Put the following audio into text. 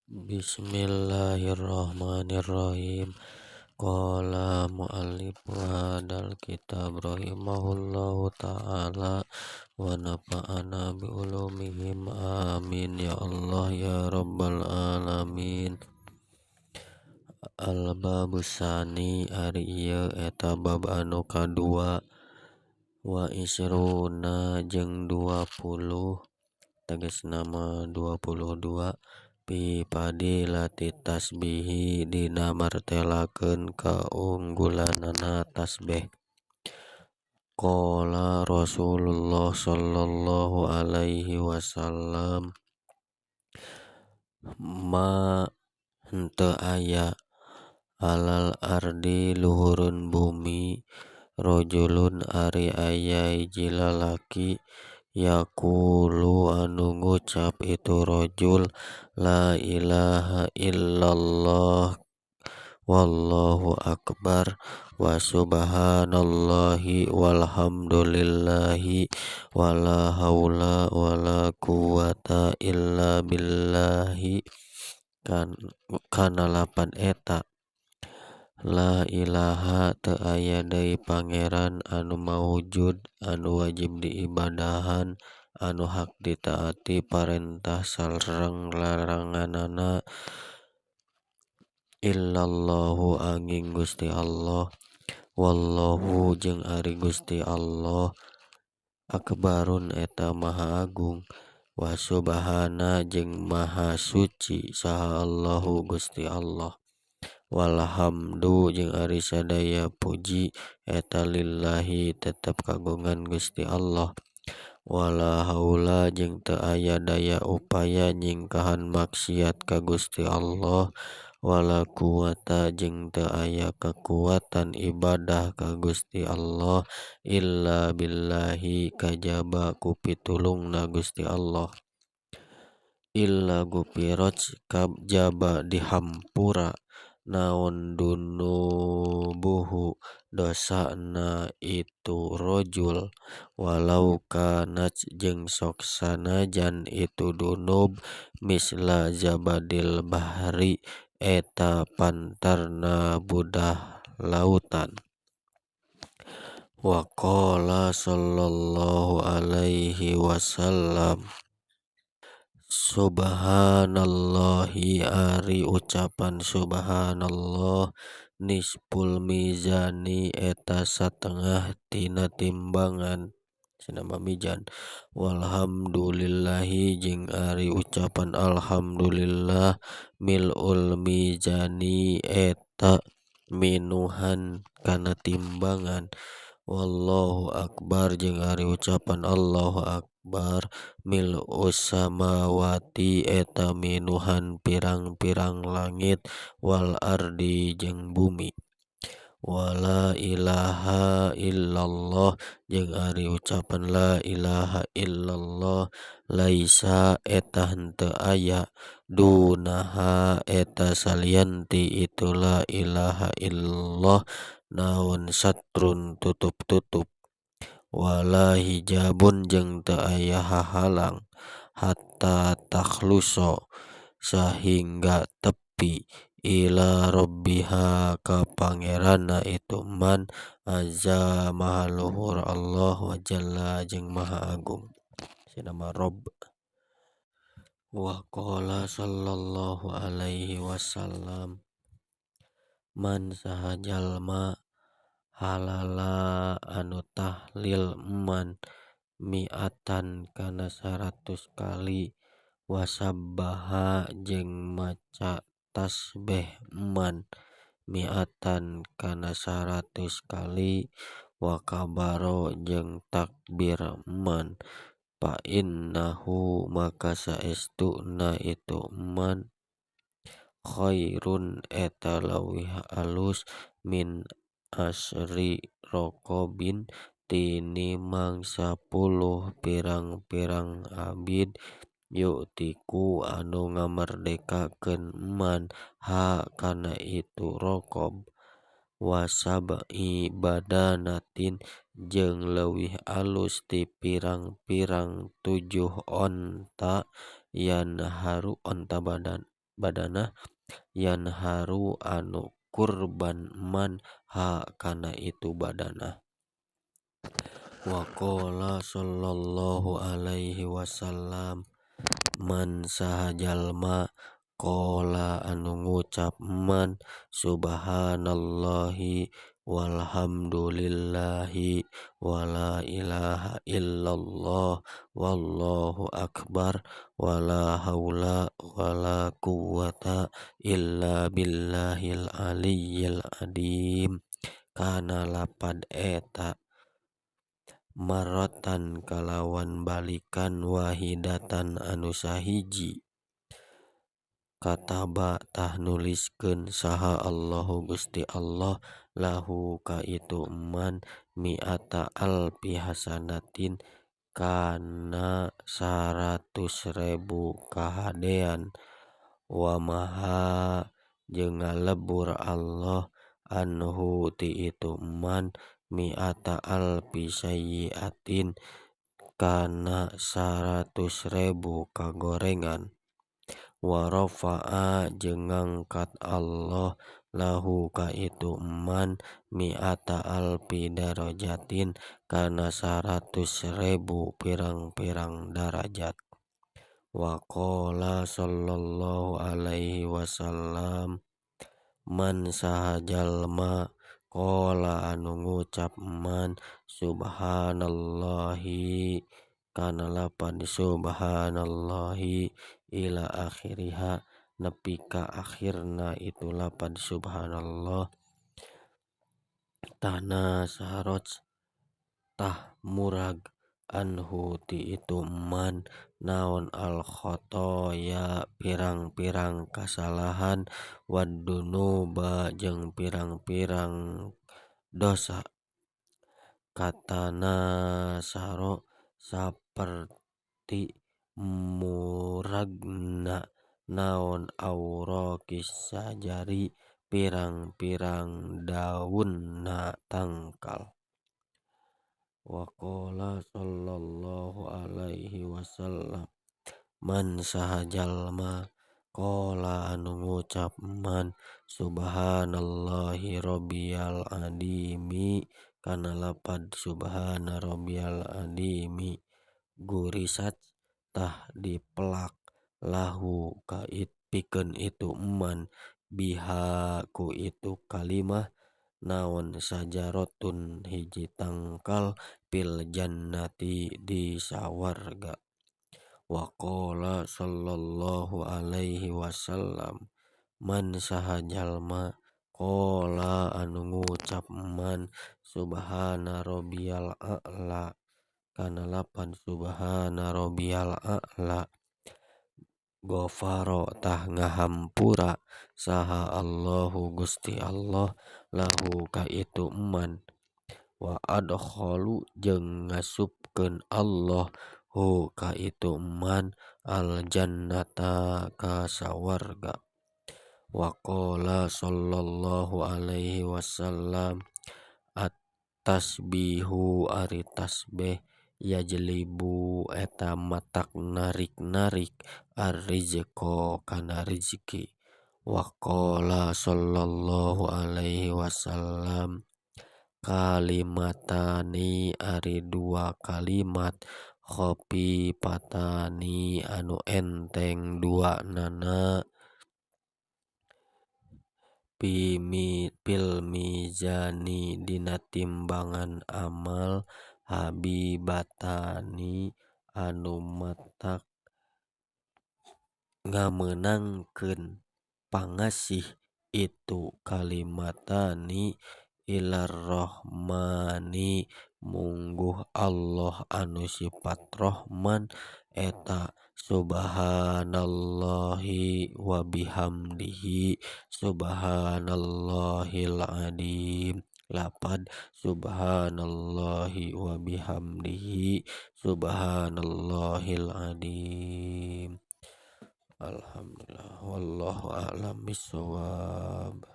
Bismillahirrahmanirrahim. Qala muallif hadal kitab rahimahullahu ta'ala wa nafa'ana bi ulumihim, amin ya Allah ya rabbal alamin. Al babus sani ari ieu eta bab anu kadua wa isruna jeung 20 tegasna mah 22 fi fadilati tasbihi dina martelakeun kaunggulanana tasbih. Qala Rasulullah sallallahu alaihi wasallam, ma henteu aya alal ardi luhureun bumi rajulun ari aya hiji lalaki yaqulu anu ngucap itu rajul la ilaha illallah wallahu akbar wa subhanallahi walhamdulillahi wala haula wala quwata illa billahi kana lapan eta la ilaha teu aya deui pangeran anu maujud anu wajib diibadahan anu hak ditaati parentah sareng laranganana illallahu anging Gusti Allah wallahu jeung ari Gusti Allah akbarun eta maha agung wa subhana jeung maha suci saha Allahu Gusti Allah walhamdu jeung ari sadaya puji eta lillahi tetep kagungan Gusti Allah wala haula jeung teu aya daya upaya nyingkahan maksiat ka Gusti Allah wala quwata jeung teu aya kakuatan ibadah ka Gusti Allah illa billahi kajaba ku pitulungna Gusti Allah illa gufirat kajaba dihampura naon dunubuhu dosana itu rajul walau kanat jeung sok sanajan itu dunub misla zabadil bahri eta pantarna budah lautan. Wa qala sallallahu alaihi wasallam, subhanallahi ari ucapan subhanallah nisful mizani eta satengah tina timbangan cenah mizan walhamdulillahi jeung ari ucapan alhamdulillah milul mizani eta minuhan kana timbangan wallahu akbar jeung ari ucapan Allahu akbar mil'us samawati eta minuhan pirang-pirang langit wal ardi jeung bumi wala ilaha illallah jeung ari ucapan la ilaha illallah laisa eta henteu aya dunaha eta salian ti itu la ilaha illallah naon satrun tutup-tutup wala hijabun jeung teu aya hahalang hatta takhlusa sahingga tepi ila rabbiha ka pangeranna itu man azza maha luhur Allah wa jalla jeung maha agung cenah Robb. Wa qala sallallahu alaihi wasallam, man saha jalma halala anu tahlil man mi'atan kana 100 kali wasabbaha jeung maca tasbih man mi'atan kana 100 kali wa kabaro jeung takbir man fa innahu maka saestuna itu man khairun eta leuwih alus min asri raqabin tinimang 10 pirang-pirang abid yu'tiku anu ngamerdekakeun man ha kana itu raqab wa sab'i badanatin jeung leuwih alus ti pirang-pirang 7 onta yanharu onta badan badanah yanharu anu kurban man ha kana itu badanah. Wa qala sallallahu alaihi wasallam man saha jalma qala anu ngucap man subhanallahi walhamdulillahi wala ilaha illallah wallahu akbar wala haula wala quwata illa billahil aliyyil adim kana lapad eta maratan kalawan balikan wahidatan anu sahiji kataba tah nuliskeun saha Allahu Gusti Allah lahu ka itu man mi'ata alfi hasanatin kana 100.000 kahadean wa maha jeung ngalebur Allah anhu ti itu man mi'ata alfi sayyi'atin kana 100.000 kagorengan wa rafa'a jeung ngangkat Allah lahu ka itu man mi'ata alfi darajatin kana 100.000 pirang-pirang darajat. Wa qala sallallahu alaihi wasallam man saha jalma qala anu ngucap man subhanallahi kana lapad subhanallahi ila akhiriha nepi ka akhirna itu lapad subhanallah tanah saroj tah murag anhu ti itu man naon al khotoya pirang-pirang kasalahan wadunuba jeung pirang-pirang dosa katana saro saperti muragna naon auraqis sajari pirang-pirang daunna tangkal. Wa qala sallallahu alaihi wasallam man saha jalma qala anu ngucap man subhanallahi rabbiyal adimi kana lapad subhana rabbiyal adimi gurisat tah dipelak lahu ka pikeun itu man biha ku itu kalimah naon sajarotun hiji tangkal fil jannati di sawarga. Wa qala sallallahu alaihi wasallam man saha jalma qala anu ngucap man subhana rabbiyal a'la kana lapad subhana rabbiyal a'la gofaro tah ngahampura saha Allahu Gusti Allah lahu ka itu man wa adkhalu jeung ngasupkeun Allah hu ka itu man al jannata ka sawarga. Wa qala sallallahu alaihi wasallam at-tasbihu ari tasbih yajlibu eta matak narik-narik ar-rizqa kana rizki. Wa qala sallallahu alaihi wasallam kalimatani ari dua kalimat khafifatani anu enteng dua nana fil mizani dina timbangan amal habibatani anu matak ngamenangkeun pangasih itu kalimatani ilar rohmani mungguh Allah anu sifat rohman eta subhanallahi wa bihamdihi subhanallahil adim lapad subhanallahi wa bihamdihi subhanallahil adim. Alhamdulillah wallahu a'lam bissawab.